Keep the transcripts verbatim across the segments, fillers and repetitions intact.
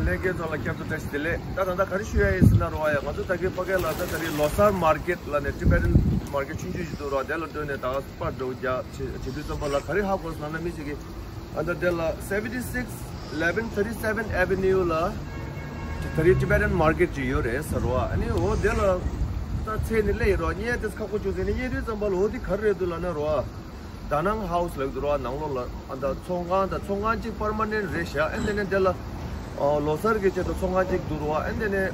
ལྷན་རྒྱས་ཚོ་ལ་བསྐྱར་དུ་བཀྲ་ཤིས་བདེ་ལེགས། ད་ད་ལྟ་ག་རེ་ཞུ་ཡ་ཡིན་ཟེར་ན་རོ་ཨ་ཡ། ང་ཚོ་ད་གིན་ཕ་གི་ལ་ད་ད་རེས་ལོ་སར་མར་ཀེད་ལ་ནས་ཊི་བེ་ཊན་མར་ཀེད་ཆུང་ཆུང་ཞིག་འདུག་རོ། དེ་ལ་འགྲོ་ནས་ད་ག་པར་འགྲོ་རྒྱ་བྱེད་དུས་ཙམ་པ་ལ་ག་རེ་ཧ་གོ་སོང་ན་མི་ཞིག་གིས་ཨ་ད་དེ་ལ་seventy six eleven thirty seven avenue ལ་ད་རེས་ཊི་བེ་ཊན་མར་ཀེད་ཅིག་ཡོད་རེད་ཟེར་རོ་ཨ། ཨ་ནི་འོ་དེ་ལ་ད་ཚེ་ནི་སླེབས་ཡོད་རོ། གཉེར་དེ་ཁག་པོ་བྱུང་ཟེར་ནས་གཉེར་དུས་ཙམ་པ་ལ་འོ་དེ་ག་རེ་རེད་འདུག་ལབ་ན་རོ་ཨ། ད་ནང་ཧའུ་སི་ལབ་འདུག་རོ། ནང་ལོགས་ལ་ཨ་ད་ཚོང་ཁང་དང་ཚོང་ཁང་གཅིག་པར་མ་ནེན་ཊི་རེད་ཤག་ཨེ་འདི་ནས་དེ་ལ་ཨ་ལོ་སར་གྱི་ཆེད་དུ་ཚོང་ཁང་གཅིག་འདུག་རོ། ཨེ་འདི་ནས་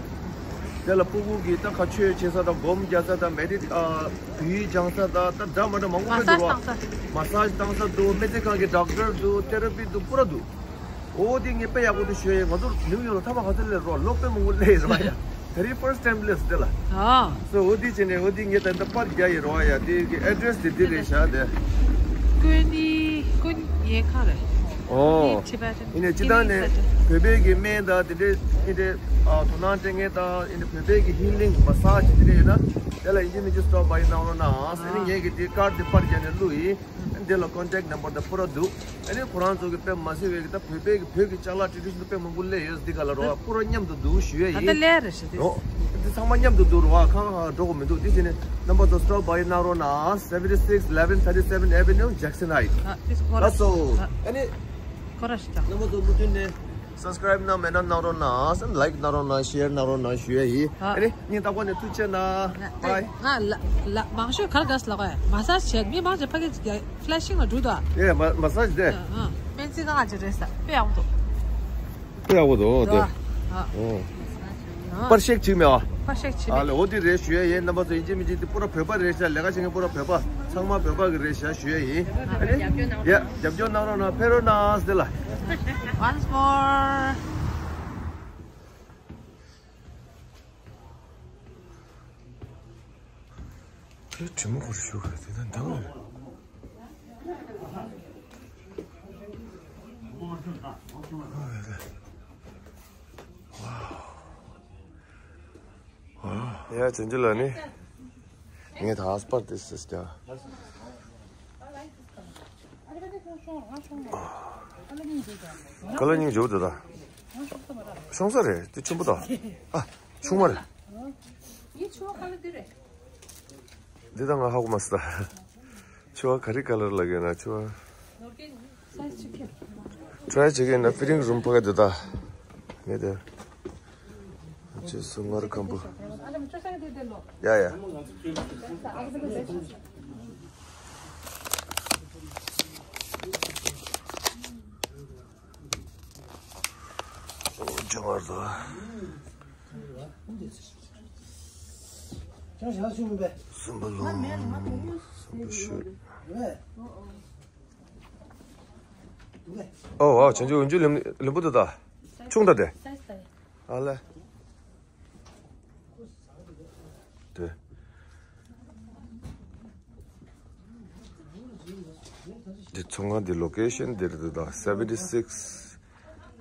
དེ་ལ་སྤུ་གུ་གི་ད་ཁ་ཆོས་བྱེད་ས་དང་སྒོམ་རྒྱག་ས་དང་མེ་ཏི་ཨ་བོད་ཡིག་སྦྱང་ས་དང་ད་འདྲ་མ་འདྲ་མང་པོ་མ་རེད་འདུག་སཱཇ་རོ། བཏང་ས། མ་སཱཇ་བཏང་ས་འདུག་སྨན་རྩིས་ཁང་གི་ཌོག་ཊར་འདུག་ཐེ་ར་པི་འདུག་པུ་ར་འདུག་འོ་དེ་ངས་དཔེ་ཡག་པོ་འདུག་ཞུ་ཡ་ཡིན། ང་ཚོ་ནིའུ་ཡོག་ལ་ཐ་མ་ག་ཚོད་སླེབས་རོ། ལོ་དཔེ་མང་པོ་སླེབས་ཡོད་རོ་ཡ། དེ་རིང་ཕར་སི་ཊ་ཊེམ་སླེབས་སོང་དེ་ལ། ཨ། སོ་འོ་དེ་བྱས་ནས་འོ་དེ་ངས་ད་ལྟ་པར་རྒྱག་ཡོད་རོ་ཡ། དེ་གི་ཨེ་ཌི་རེ་སི་དེ་འདི་རེད་ཤག་དེ། ཀུན་ནི་ཀུན་ཡེ་ཁ་རེད། ཨོ། ཀུན་ནི་ཊི་བེ་ཊན། ཡིན་ནས་སྤྱི་བཏང་ནས་བོད་པའི་གི་སྨན་དང་དེ་འདྲའི་དེ་འདྲའི་ཨ་དོ་སྣང་སྤྲད་མཁན་དང་ཡིན་ནས་བོད་པའི་གི་ཧི་ལིང་མ་སཱཇ་དེ་འདྲ་ཡོད་ན་དེ་ལ་ཡིན་གཅིག་མིན་གཅིག་སི་ཊོབ་བྷའི་གནང་རོགས་གནང་། ཨ་ནི་ངས་གི་དེ་ཀར་དེ་པར་རྒྱག་ནས་བླུགས་ཡིན། འདི་ལ་ཀོན་ཊེག་ནམ་བར་དང་པུ་ར་འདུག་ཨ་ནི་ཁོ་རང་ཚོ་གི་དཔེ་མ་སྲིད་པའི་གི་ད་བོད་པའི་གི་བོད་ཀྱི་ཅ་ལག་ཊེ་ཌི་ཤན་དཔེ་མང་པོ་སླེབས་ཡོད། འདི་ག་ལ་རོ་པུ་ར་མཉམ་དུ་འདུག་ཞུ་ཡ་ད་ཡིན། ལྟ་ལས་རེད་ཤག་དེ། ཨོ། འདི་ཚང་མ་མཉམ་དུ་འདུག་རོ། ཁ་ཁ་འགྲོ་གི་མི་འདུག་འདི་བྱས་ནས་རྣམ་པ་ཚོ་སི་ཊོབ་བྷའི་གནང་རོགས་གནང་། seventy six eleven thirty seven Avenue, Jackson Heights. ཨ། དེ་སྐོར་ལགས་སོ། ཨ་ནི་སྐོར་ར་ཞིག་དང་། རྣམ་པ་ཚོ་མུ་མཐུད་ནས་སབ་སི་ཀ་རེབ་གནང་མེད་ན་གནང་རོགས་གནང་། ལའིཀ་གནང་རོགས་གནང་། ཤེར་གནང་རོགས་གནང་ཞུ་ཡ་ཡིན། ཨ། ཨ་ནི་སྙིང་ཐག་པ་ནས་ཐུགས་རྗེ་གནང་། ང་ལ་ལ་མང་ཤོས་ག་རེ་དགའ་ལབ་ག་མ་སཱཇ་བྱས། མི་མང་ཆེ་ཕ་གི་ཕི་ལེ་ཤིང་ལ་འགྲོ་འདུག་ཨ། ཨེ་མ་མ་སཱཇ་དེ། ཨ། སྨན་རྩིས་ཁང་ཅིག་རེད་ས། དཔེ་ཡག་པོ་འདུག་དཔེ་ཡག་པོ་འདུག་དེ། ཨ། ཨོ། པར་ཤེག་བྱེད་མེད་ཨ། པར་ཤེག་བྱེད་མེད། ཨ་ལེ་འོ་དེ་རེད་ཞུ་ཡ་ཡིན། རྣམ་པ་ཚོ་ཡིན་གཅིག་མིན་གཅིག་དེ་པུ་ར་བོད་པ་རེད་ཤག་ལས་ཀ་བྱེད་མཁན་པུ་ར་བོད་པ། ཚང་མ་བོད་པ་གི་རེད་ཤག་ཞུ་ཡ་ཡིན། ཨ་ནི་ཡ་རྒྱབ་སྐྱོར་གནང་རོགས་གནང་། ཕེབས་རོགས་གནང་། དེ་ལ། Once more. དེ་དྲི་མ་ཁོ་རེ་ཞུ་ག་དེ་ད་འདང་། ཡ་བྱང་ཆུབ་ལགས་ནི། ངས་ད་ཨ་སི་པར་ཏི་སི་ཀྱ། ཀ་ལ་སྙིང་རྗེ་པོ་འདུག་ད། ཤོང་ས་རེད་དེ། ཆུན་པོ་ད། ཨ། ཆུང་མ་རེད། འདི་ད་ང་ཧ་གོ་མ་སོང་ད། ཕྱུ་པ་ག་རེ་ཀ་ལར་ལབ་ཀྱི་ཡོད་ན་ཕྱུ་པ། ཊ་རའི་བྱེད་ཀྱི་ཡིན་ན་ཕི་ཊིང་རུམ་ཕ་ག་འདུག་ད། ངས་དེ། ཅི་སུ་ངར་ཁམ་བུ། ཡ་ཡ། ཨོ་ཅང་བར་དུ། སུམ་པ་ལོང་། སུམ་པ་ཤོད། ཨོ་ཨོ་བྱང་ཆུབ་འོན་ཆུ་ལེམ་ལེམ་བུ་དུ་ད། ཆུང་ད་དེ། ཨ་ལེ། དེ། འདི་ཚོང་ཁང་འདི་ལོ་ཀེ་ཤན་འདིར་འདུག་ད། seventy six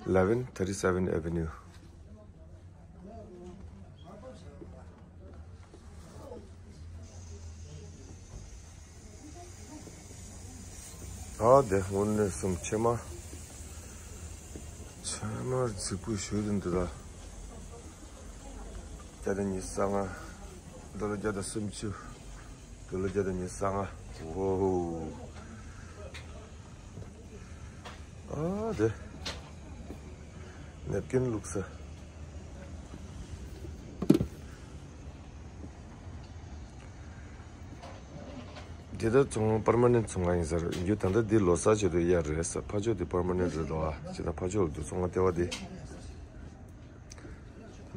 eleven thirty seven Avenue. ད་དེ་དངོས་གནས་སུམ་ཕྱེ་མ། ཕྱེ་མ་རྫིག་པོ་ཞུ་དུ་འདུག་ད། བརྒྱ་དང་ཉི་ཤུ་རྩ་ལྔ། ཌོ་ལར་བརྒྱ་དང་སུམ་ཅུ། ཌོ་ལར་བརྒྱ་དང་ཉི་ཤུ་རྩ་ལྔ། ཝོའུ། ཨ་དེ། ནེབ་ཀིན་བླུགས་ས། འདི་ལྟར་ཚོང་པར་མ་ནེན་ཚོང་ཁང་ཡིན་ས་རེད། ཡིན་རྒྱུ་ད་ལྟ་འདི་ལོ་གསར་ཆེད་དུ་གཡར་རེད་ས། ཕར་ཕྱོགས་འདི་པར་མ་ནེན་རེད་དོ། ཨ་ཅེ་ད་ཕར་ཕྱོགས་འདི་ཚོང་ཁང་ལྟེ་བ་འདི།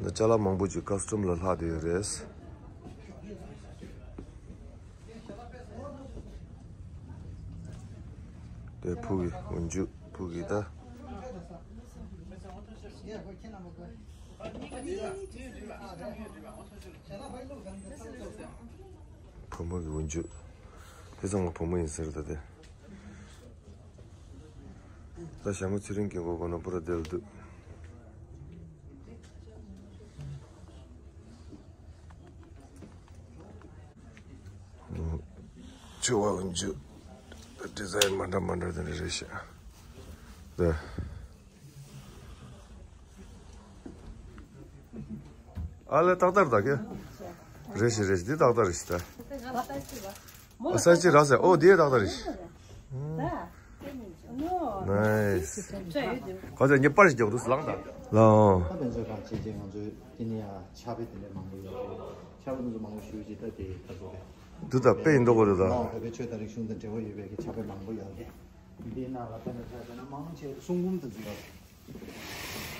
ད་ཅ་ལག་མང་པོ་ཅིག་ཀ་སི་ཊམ་ལ་ལྷག་བསྡད་ཡོད་རེད། དེ་ཕུག་གི་འོན་ཇུ་ཕུག་གི་ད། བུ་མོ་གི་འོན་ཇུ། དེ་ཚང་མ་བུ་མོ་ཡིན་ཟེར་ད་དེ། ད་ཞྭ་མོ་ཚེ་རིང་གི་མགོ་སྐོར་ན་པུ་ར་དེ་ལ་འདུག་ཕྱུ་པ་འོན་ཇུ། ཌི་ཛའིན་མ་འདྲ་མ་འདྲ་དེ་འདྲ་རེད་ཤག་ད། ཨ་ལེ་ཏག་ཏག་རེད་ད་ཀྱེ། རེད་ཤི་རེད་ཤི་འདི་ཏག་ཏག་རེད་ཤི་ད། ཨ་ས་ཅི་ར་ཟེ་ཨོ་འདི་ཏག་ཏག་རེད་ཤི། ནའིས། ག་ཚོད་ངས་པར་ཞིག་རྒྱག་འདུག་ལངས་ད། ལའོ། ད་དེ་ཚོ་གང་བྱེད་ཅེས་ང་ཚོས་དེ་ནས་ཡང་ཕྱག་དཔེ་དེ་འདྲ་མང་པོ་ཡོད་རེད། ཕྱག་དཔེ་དེ་ཚོ་མང་པོ་ཞུ་ཅེས་ད་དེ་ད་ཚོ་རེད། འདི་ད་དཔེ་ཡིན་མདོག་གོ་རེད་ད། ལའོ་བོད་པའི་ཆོས་དང་རིག་གཞུང་དང་འབྲེལ་བ་ཡོད་པའི་གི་ཕྱག་དཔེ་མང་པོ་ཡོད་རེད། འདིའི་ནང་ལ་དཔེར་ན་ཆ་བཞག་ན་མང་ཆེ་གསུང་འབུམ་དེ་ཚོ་ཡོད་རེད།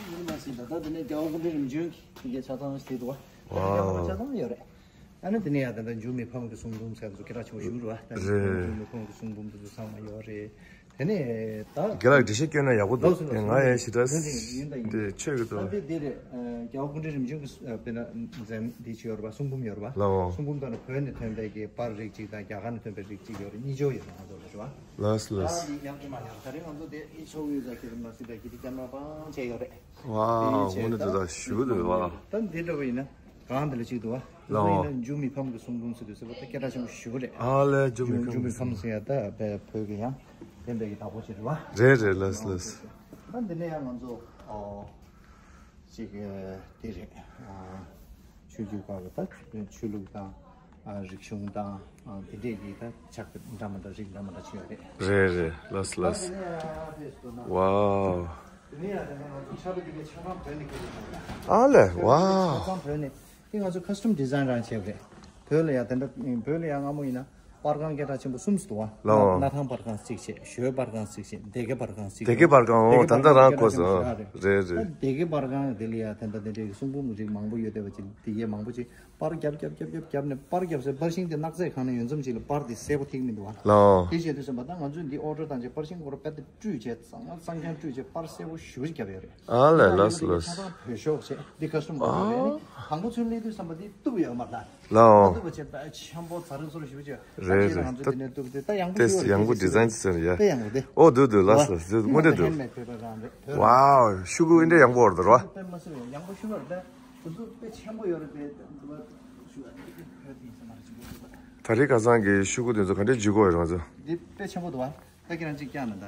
ཡིན་མ་ཟིན་ད་ལྟ་དེ་ནས་རྒྱལ་བ་སྐུ་ཕྲེང་རིམ་བྱོན་གྱི་ཆ་ཚང་ཞིག་འདུག་བ། ཝའོ། རྒྱལ་བ་ཆ་ཚང་ཡོད་རེད། ཨ་ནི་དེ་ནས་ཡང་ད་ལྟ་འཇུ་མི་ཕམ་གྱི་གསུང་འབུམ་ཟེར་ཚོ་སྐད་གྲགས་ཆེན་པོ་ཞིག་རེད་བ། ད་ནི་རེད། འཇུ་མི་ཕམ་གྱི་གསུང་འབུམ་དེ་ཚོ་ཚང་མ་ཡོད་རེད། དེ་ནས་ད་རྒན་ལགས་འགྲེལ་བཤད་སྐྱོན་ན་ཡག་པོ་འདུག་ལགས་སོ། ལགས་སོ། ང་ཡང་ཞེ་དྲག་ཡིན་ད་ཡིན་ད་ཡིན། འདི་ཆོས་ཀྱི་ད་ཏོག་འདི་འདི་རེད། རྒྱལ་བ་སྐུ་ཕྲེང་རིམ་བྱོན་གྱི་དཔེར་ན་མཛད་འདི་ཆོས་ཡོད་རེད་བ། གསུང་འབུམ་ཡོད་རེད་བ། ལའོ། གསུང་འབུམ་དང་ནི་བོད་ནས་ཐོན་པའི་གི་པར་རིགས་གཅིག་དང་རྒྱ་གར་ནས་ཐོན་པའི་རིགས་གཅིག་ཡོད་རེད། གཉིས་ཆོག་ཡོད་རེད་ང་ཚོ་ལ་རེད་བ། ལགས་སོ་ལགས་སོ། ཡག་གི་མ་ཡག་ད་རེས་ང་ཚོ་དེ་ཨི་ཆོག་ཡོད་ད་ཁྱེད་རང་ལ་སྲིད་པའི་གི་དེ་སྐྱབས་གནང་པང་བྱས་ཡོད་རེད། ཝའོ། དངོས་གནས་དེ་ད་ཞུ་འདོད་བ། ད་འདི་འདྲ་བ་ཡིན་ན་གང་དེ་ལ་གཅིག་འདུག་བ། ལའོ། འདི་ཡིན་ན་འཇུ་མི་ཕམ་གྱི་གསུང་འབུམ་ཟེར་དུས་ཟེར་བ་ད་སྐད་གྲགས་ཆེན་པོ་ཞུ་རེད། ཨ་ལས་འཇུ་མི་ཕམ་གྱི། འཇུ་མི་ཕམ་ཟེར་ཡ་ད་བོད་ཀྱི་ཡང་བསྟན་པའི་གི་བདག་པོ་ཅིག་རེད་བ། རེད་རེད་ལགས་སོ་ལགས་སོ། ད་འདི་ནས་ཡང་ང་ཚོ་ཨོ། ཅིག་དེ་རེད། ཆོས་བརྒྱུད་ཁག་གི་ད་ཆོས་ལུགས་དང་རིག་གཞུང་དང་དེ་འདྲས་ཀྱི་ད་ཆགས་འདྲ་མི་འདྲ་རིགས་འདྲ་མི་འདྲ་ཅིག་ཡོད་རེད། རེད་རེད་ལགས་སོ་ལགས་སོ། ཝའོ། དེ་ནས་ཡང་དེ་ནས་ང་ཚོ་ཆ་ལུགས་དེ་གའི་ཆ་ཚང་བོད་ནས་སྐད་ཆ་བྱུང་ཡ། ཨ་ལས་ཝའོ། ཆ་ཚང་བོད་ནས་དེ་ང་ཚོ་custom design རང་བྱས་པ་རེད། བོད་ལ་ཡང་དེ་འདྲ་བོད་ལ་ཡང་སྔ་མོ་ཡིན་ན། པར་ཁང་སྐད་གྲགས་ཆེན་པོ་གསུམ་ཞིག་འདུག་བ། ལའོ། སྣར་ཐང་པར་ཁང་གཅིག་བྱས། ཞོལ་པར་ཁང་གཅིག་བྱས། སྡེ་དགེ་པར་ཁང་གཅིག་སྡེ་དགེ་པར་ཁང་། ཨོ་ད་ལྟ་རང་གོ་སོང་། རེད་རེད། སྡེ་དགེ་པར་ཁང་དེ་ལ་ཡ་ད་ལྟ་དེ་འདྲའི་གསུང་འབུམ་རིགས་མང་པོ་ཡོད་བསྡད་པ་ཅིག་དེ་གས་མང་པོ་ཅིག་པར་རྒྱབ་རྒྱབ་རྒྱབ་རྒྱབ་རྒྱབ་ནས་པར་རྒྱབ་སའི་པར་ཤིང་དེ་གནག་རྫས་གང་ན་ཡོད་མཚམས་ཅིག་ལ་པར་དེ་གསལ་པོ་ཐིག་མི་འདུག་བ། ལའོ། དེ་བྱས་དུས་ཙམ་པ་ད་ང་ཚོས་འདི་ཨོ་ཌར་བཏང་རྗེས་པར་ཤིང་སྐོར་པད་དེ་བཀྲུས་བྱས་གཙང་མ་གཙང་རྐྱང་བཀྲུས་བྱས་པར་གསལ་པོ་ཞེ་པོ་ཅིག་བརྒྱབ་ཡོད་རེད། ཨ་ལས་ལགས་སོ་ལགས་སོ། ཆ་ཚང་བོད་ཤོག་བྱས་འདི་ཁ་སུམ་མ་རེད་ནི། དང་པོ་ཚུར་སླེབས་དུས་ཙམ་པ་འདི་གཏུབ་ཡོད་མ་རེད། ལའོ། གཏུབ་པ་བྱས་པ་ཆེན་པོ་ཛ་རི་ཛུ་རི་ཞེ་པོ་བྱས། རེད་རེད། ད་ལྟ་འདི་ནས་གཏུབ་དེ་ད་ཡག་པོ་ཞིག་ཡོད་རེད། ཡག་པོ་ཌི་ཛའིན་ཅིག་ཟེར་ཡ། དཔེ་ཡག་པོ་དེ། ཨོ་འདུག་འདུག་ལགས་སོ་ལགས་སོ། དངོས་འབྲེལ་འདུག་ཧེན་མེད་པེ་པར་རང་རེད། བའོ། ཤུ་གུ་འདི་འདྲ་ཡག་པོ་ཡོད་རེད་བ། དཔེ་མ་སྲིད་ཡག་པོ་ཞུ་བ་རེད། དེ་ཚོ་དཔེ་ཆེན་པོ་ཡོད་རེད་དེ། ད་ལྟ་ཁ་སང་གི་ཤུ་གུ་དེ་ཚོ་ག་འདྲས་འཇུ་དགོས་ཡོད་རེད་ང་ཚོ། འདི་དཔེ་ཆེན་པོ་འདུག་བ། ད་ཁྱེད་རང་གཅིག་བཀྱག་ན་ད།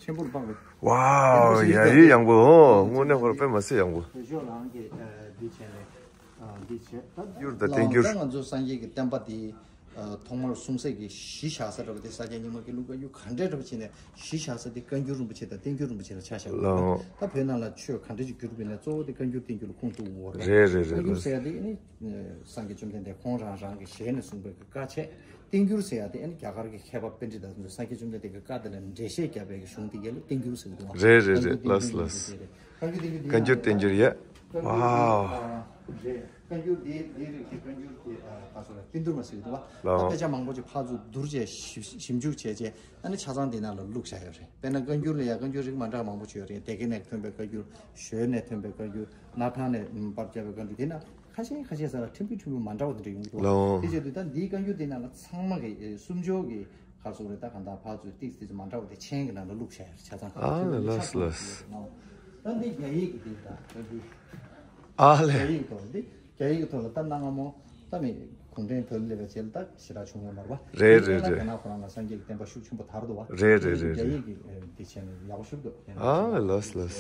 ཆེན་པོར་དཔག་པའི། ཝའོ། ཡ་ཡི་ཡག་པོ། ཨོ་དངོས་གནས་ཁོ་རང་དཔེ་མ་སྲིད་ཡག་པོ། བོད་ཤོག་རང་གི་འདི་བྱས་ནས། འདི་བྱས་ད། འགྱུར་དང་བསྟན་འགྱུར། ད་ང་ཚོ་སངས་རྒྱས་ཀྱི་བསྟན་པ་འདི་ཐོག་མར་གསུང་སྲས་ཀྱི་གཞི་བཞག་ས་འདྲ་བ་དེ་ས་སྐྱ་རྙིང་མ་དགེ་ལུགས་བཀའ་འགྱུར་ག་འདྲས་འདྲ་བ་བྱས་ནས་གཞི་བཞག་ས་དེ་བཀའ་འགྱུར་རིན་པོ་ཆེ་དང་བསྟན་འགྱུར་རིན་པོ་ཆེ་ལ་ཆ་བཞག་པ་ད་བོད་ནང་ལ་ཆོས་ག་འདྲས་ཅིག་བསྒྱུར་བ་ཡིན་ན་གཙོ་བོ་དེ་བཀའ་འགྱུར་བསྟན་འགྱུར་ལ་ཁུངས་གཏུགས་དགོས་རེད། རེད་རེད་རེད། བཀའ་འགྱུར་ཟེར་ཡ་དེ་ནི། སངས་རྒྱས་བཅོམ་ལྡན་འདས་ཁོང་རང་རང་གི་ཞལ་ནས་གསུངས་པའི་བཀའ་བྱས། བསྟན་འགྱུར་ཟེར་ཡ་དེ་ཨ་ནི་རྒྱ་གར་གྱི་མཁས་པ་པཎྜི་ཏ་དེ་ཚོ་སངས་རྒྱས་བཅོམ་ལྡན་འདས་ཀྱི་བཀའ་དེ་ལ་འགྲེལ་བཤད་བརྒྱབ་པའི་གཞུང་དེ་གས་ལ་བསྟན་འགྱུར་ཟེར་གྱི་འདུག་བ། བཀའ་འགྱུར་བསྟན་འགྱུར་ཟེར་རེད། བཀའ་འགྱུར་བསྟན་འགྱུར་དེ་རེད། བཀའ་འགྱུར་བསྟན་འགྱུར་དེ་ཡ། ཨ་ཝའོ། རེད། བཀའ་འགྱུར་དེ་དེའི་རིགས་ཀྱི་བཀའ་འགྱུར་དེ་ཨ་ད་སོ་ལ་བསྟན་འགྱུར་མ་ཟེར་གྱི་འདུག་བ། ད་ལའོ། དཔེ་ཆ་མང་པོ་ཅིག་ཕར་ཚུར་བསྡུར་བྱས་ཞིབ་ཞིབ་འཇུག་བྱས་རྗེས་ཨ་ནི་ཆ་ཚང་དེ་ནང་ལ་བླུགས་བཞག་ཡོད་རེད། དཔེར་ན་བཀའ་འགྱུར་ལ་ཡ་བཀའ་འགྱུར་རིགས་མ་འདྲ་མང་པོ་ཅིག་ཡོད་རེད། སྡེ་དགེ་ནས་ཐོན་པའི་བཀའ་འགྱུར། ཞོལ་ནས་ཐོན་པའི་བཀའ་འགྱུར། སྣར་ཐང་ནས་པར་བརྒྱབ་པའི་བཀའ་འགྱུར་དེ་ན། ཁ་ཤས་ཁ་ཤས་ས་ལ་ཕྲན་བུ་ཕྲན་བུ་མ་འདྲ་བ་དེ་འདྲ་ཡོང་གི་འདུག་ལའོ། དེ་བྱས་དུས་ད་འདིའི་བཀའ་འགྱུར་དེ་ནང་ལ་ཚང་མ་གི་ཨེ་སུམ་ཅུ་གི་ག་རེ་ཟེར་དགོས་རེད། ད་གང་ལྟར་ཕར་ཚུར་ཏིག་ཏིག་མ་འདྲ་བ་དེ་མཆན་གྱི་ནང་ལ་བླུགས་བཞག་ཡོད་རེད། ཆ་ཚང་ཨ་ལེ་ལགས་སོ་ལགས་སོ། ད་འདི་རྒྱ་ཡིག་གི་དེ་ད་ད་འདི་ཨ་ལེ། རྒྱ་ཡིག་ཐོག་འདི་རྒྱ་ཡིག་གི་ཐོག་ལ་ད་གནའ་སྔ་མོ་ད་མི་གུང་ཁྲན་བོད་ལ་སླེབས་པའི་རྗེས་ལ་ད་ཞེ་དྲག་བྱུང་ཡོད་མ་རེད་བ། རེད་རེད་རེད། རྒྱ་ནག་ཁོ་རང་ལ་སངས་རྒྱས་ཀྱི་བསྟན་པ་ཤུགས་ཆེན་པོ་དར་འདུག་བ། རེད་རེད་རེད། རྒྱ་ཡིག་གི་ཨེ་འདི་བྱས་ནས་ཡག་པོ་ཞིག་འདུག་ཨ་ལེ་ལགས་སོ་ལགས་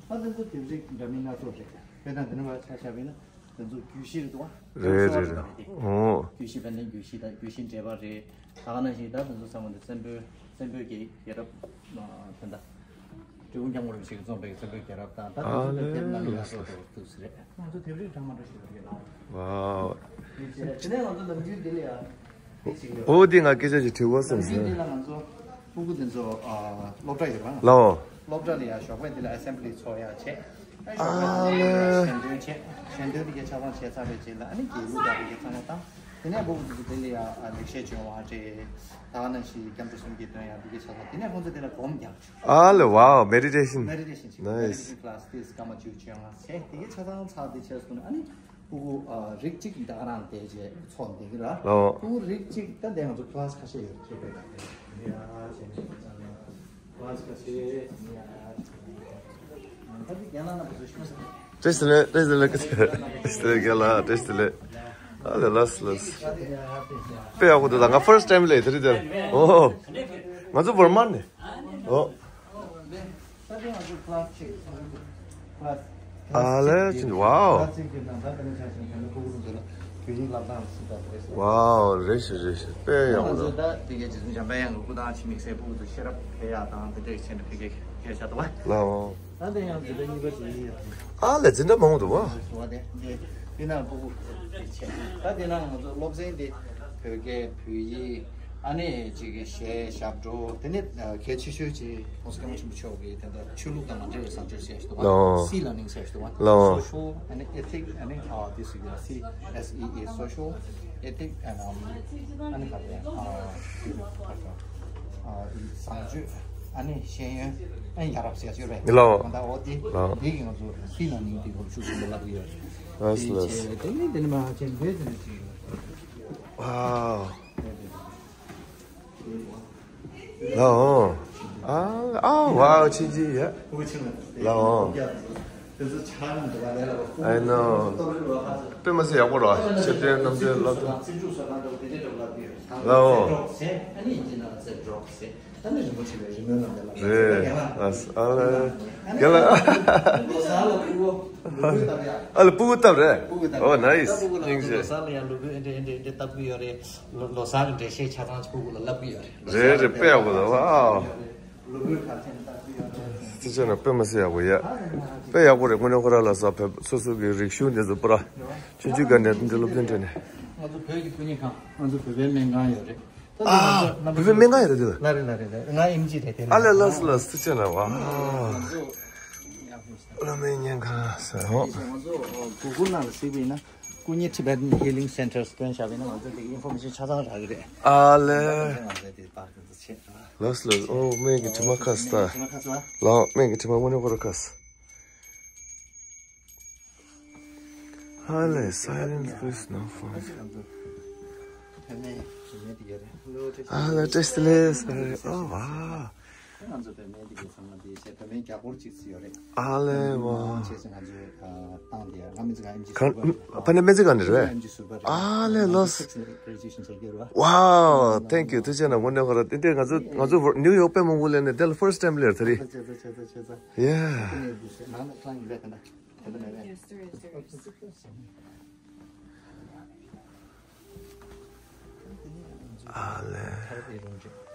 སོ། ད་འདི་ཚོ་དེབ་རིགས་འདྲ་མིན་སྣ་ཚོགས་རེད། དཔེར་ན་འདི་ནས་ཕར་ཆ་བཞག་པ་ཡིན་ན། དེ་ཚོ་རྒྱུད་བཞི་རེད་འདུག་བ། རེད་རེད་རེད། ཨོ། རྒྱུད་བཞི་དཔལ་ལྡན་རྒྱུད་བཞི་དང་རྒྱུད་བཞི་འགྲེལ་པ་རེད། ད་ག་ནང་བཞིན་ད་དེ་ཚོ་ཚང་མ་འདི་བཙན་པོའི་བཙན་པོའི་རྒྱལ་རྒྱལ་རབས་དེ་འདྲ། འབྲི་གུང་སྐྱབས་མགོན་རིན་པོ་ཆེ་གིས་རྩོམ་པའི་བཙན་པོའི་རྒྱལ་རབས་དང་ད་དེ་ཚོ་དེབ་ནང་ལ་ཡག་ཤོས་འདུག་ཟེར་རེད། ང་ཚོ་དེབ་རིགས་འདྲ་མི་འདྲ་ཞིག་ཡོད་རེད་ལགས། ཝའོ། དེ་ནས་ང་ཚོ་ནམ་རྒྱུན་འདི་ལ་ཡ། འོ་དེ་ང་སྐད་ཆ་ཞིག་དྲི་དགོས་བསམ་སོང་། ལགས་སོ། སྤུ་གུ་དེ་ཚོ་ཨ་སློབ་གྲྭ་ཡོད་རེད་བ། ལའོ། སློབ་གྲྭ་ལ་ཡ་ཞོགས་པ་དེ་ལ་ཨེ་སེམ་བྷི་ལི་ཚོགས་ཡ་བྱས། ཨ་ཞོགས་པ་དེ་ལ་ཞལ་འདོན་བྱས། ཞལ་འདོན་དེ་གའི་ཆ་ཚང་བྱས་ཚར་བའི་རྗེས་ལ་ཨ་ནི་དགེ་ལུགས་དང་དེ་གའི་ཚང་མ་བཏང་། དེ་ནས་སྤུ་གུ་དེ་ཚོ་དེ་ལ་ཡ་ཨ་ལེགས་བཤད་ལྗོན་དབང་རེད། ད་ག་ནང་བཞིན་སྐྱབས་འགྲོ་སུམ་བརྒྱའི་འདོན་ཡ་དེ་གའི་ཆ་ཚང་དེ་ནས་ཁོང་ཚོ་དེ་ལ་སྒོམ་རྒྱག་བཅུག་ཨ་ལེ་ཝའོ། མེ་ཌི་ཊེ་ཤན། མེ་ཌི་ཊེ་ཤན་བྱེད། ནའིས། མེ་ཌི་ཊེ་ཤན་ཀ་ལ་སི་དེ་སྐར་མ་བཅུ་བཅོ་ལྔ་བྱས། དེ་གའི་ཆ་ཚང་ཚར་དེ་བྱས་སོང་ན་ཨ་ནི། སྤུ་གུ་ཨ་རིགས་གཅིག་ད་ག་རང་བསྡད་བྱས་ཚོགས་འདི་གི་ར། ལའོ། སྤུ་གུ་རིགས་གཅིག་ད་འདི་ང་ཚོ་ཀ་ལ་སི་ཁ་ཤས་ཡོད་ཁྱེད་པའི་ཀ་ལ་སི་ཁ་ཤས། ད་འདི་རྒན་ལགས་རྣམ་པ་ཚོ་ཤི་མ་ཟེར། བཀྲ་ཤིས་བདེ་ལེགས། བཀྲ་ཤིས་བདེ་ལེགས། བཀྲ་ཤིས་བདེ་ལེགས་རྒན་ལགས། བཀྲ་ཤིས་བདེ་ལེགས། ཨ་ལེ་ལགས་སོ་ལགས་སོ། དཔེ་ཡག་པོ་འདུག་ད་ང་ཕར་སི་ཊི་ཊེམ་ལས་དེ་རིང་དེར། ཨོ། ང་ཚོ་བར་མ་ནས། ཨོ། ད་དེ་ང་ཚོ་ཀ་ལ་སི་ཅིག་ཀ་ལ་སི། ཨ་ལས་ཅི་འདུག་ཝའོ། ཝའོ་རེད་ཤི་རེད་ཤི་དཔེ་ཡག་པོ་འདུག་ད་དེ་གའི་རྗེ་བཙུན་འཇམ་དཔལ་དབྱངས་ཀྱི་སྐུ་ཐང་ཆེན་མོ་སེར་པོ་གི་ཤེས་རབ་འཕེལ་ཡག་དང་དེ་འདྲའི་ཆེད་དུ་ཕ་གིར་ཕེབས་བཞག་འདུག་བ། ལའོ། ད་དེ་ཡང་འཛིན་གྲྭ་གཉིས་པ་ཞིག་ཡིན། ཨ་ལས་འཛིན་གྲྭ་མང་པོ་འདུག་བ། ཞུ་བ་དེ་དེ་དེ་ན་སྤུ་གུ་ཆེ། ད་དེ་ན་ང་ཚོ་སློབ་ཚན་དེ་བོད་སྐད་བོད་ཡིག་ཨ་ནི་ཅིག་གི་གཞས་ཞབས་བྲོ་དེ་ནི་གལ་ཆེ་ཤོས་ཀྱི་༸གོང་ས་སྐྱབས་མགོན་ཆེན་པོ་མཆོག་གི་དེ་འདྲ་ཆོས་ལུགས་དང་མ་འབྲེལ་བའི་བཟང་སྤྱོད་ཟེར་ཞིག་འདུག་བ། ལའོ། སི་ལར་ནིང་ཟེར་ཞིག་འདུག་བ། ལའོ། སོ་ཤལ་ཨ་ནི་ཨེ་ཐིག་ཨ་ནི་ཨ་དེ་སུ་ཡིན་སི་ཨེས་ཨི་ཨི་སོ་ཤལ་ཨེ་ཐིག་ཨ་ནི་ཨ་ནི་ག་རེ་ཨ་བཟང་སྤྱོད་ཨ་ནི་ཤེས་ཡོན་ཨ་ནི་ཡ་རབས་ཟེར་ཞིག་རེད། ལའོ། ད་འོ་དེ་ལའོ། དེ་གི་ང་ཚོ་སི་ལར་ནིང་དེ་སྐོར་ཤུགས་ཆེན་པོ་བསླབ་ཀྱི་ཡོད་རེད། ལགས་སོ་ལགས་སོ། དེ་ནི་དེ་ནི་མ་ཅན་དེ་དེ་ནི་ཅིག་ཡོད། ཝའོ། ལའོ། ཨ་ཨ་ཝའོ་ཆི་ཆི་ཡ། ལའོ། I know། དཔེ་མ་སྲིད་ཡག་པོ་རེད་བ། ཤེས་ལྡན་རྣམ་འདྲེན་བསླབ་སྟོན། ལའོ། རེད། ཨ་ཨ་ལ། རྒན་ལགས། ཨ་ལ་སྤུ་གུ་བཏབ་རེད། ཨོ་ནའིས། སྙིང་རྗེ། ལོ་གསར་གྱི་འགྲེལ་བཤད་ཆ་ཚང་སྤུ་གུ་ལ་བསླབ་ཀྱི་ཡོད་རེད། རེད་རེད། དཔེ་ཡག་པོ་འདུག་ཨ། ལོ་གསར་གྱི་ཁ་ཆེམས་བཏབ་ཀྱི་ཡོད་རེད། ཅི་བྱས་ན་དཔེ་མ་སྲིད་ཡག་པོ་ཡ། དཔེ་ཡག་པོ་རེད། དངོས་གནས་ཁོ་རང་ལ་ས་བོད་སོ་སོ་གི་རིག་གཞུང་འདི་ཚོ་པུ་ར། ཆུང་ཆུང་སྒང་ནས་འདི་སློབ་སྟོན་སྤྲད་ནས། ང་ཚོ་བོད་ཀྱི་སྐུ་ཉིད་ཁང་། ང་ཚོ་བོད་པའི་སྨན་ཁང་ཡོད་རེད། ཨ། བོད་པའི་སྨན་ཁང་ཡོད་རེད་འདི་ལ། ལ་རེད་ལ་རེད་ལ་རེད། ང་ཨེམ་ཆི་རེད་དེ་ལ། ཨ་ལས་ལགས་སོ་ལགས་སོ། ཅི་བྱས་ན་ཝ། ང་ཚོ་བླ་མའི་སྨན་ཁང་ཟེར་ཧོ། ང་ཚོ་གུ་གུལ་ནང་ལ་གཟིགས་པ་ཡིན་ན། སྐུ་ཉིད་Tibetan Healing Center སྟོན་བཞག་པ་ཡིན་ན་ང་ཚོ་འདི་ཨིན་ཕོར་མེ་ཤན་ཆ་ཚང་རག་གི་རེད། ཨ་ལས། ང་ཚོ་འདི་པར་དེ་ཚོ་ཆེད་ར། ལགས་སོ་ལགས་སོ། ཨོ་སྨན་གྱི་དྲི་མ་ཁ་སྟ། དྲི་མ་ཁ་སྟ། ལའོ་སྨན་གྱི་དྲི་མ་དངོས་གནས་ཁོ་ར་ཁ་སྟ། ཧ་ལས། Silence please, no phone. ཨ་ལས། བཀྲ་ཤིས་བདེ་ལེགས། ཨོ་ཝའོ། ཨ་ལས་ཝའོ། ཕ་ནས་སྨན་རྩིས་ཁང་ནས་རེད། ཨ་ལས་ལགས་སོ། Thank you. ཐུགས་རྗེ་གནང་། དངོས་གནས་ཁོ་ར་དེ་འདྲའི་ང་ཚོ་ང་ཚོ་ནིའུ་ཡོག་དཔེ་མང་པོ་སླེབས་ནས་དེ་ལ་first time སླེབས་ད་རེད། Yeah. Yes, there is, there is. ཨ་ལས། ལགས་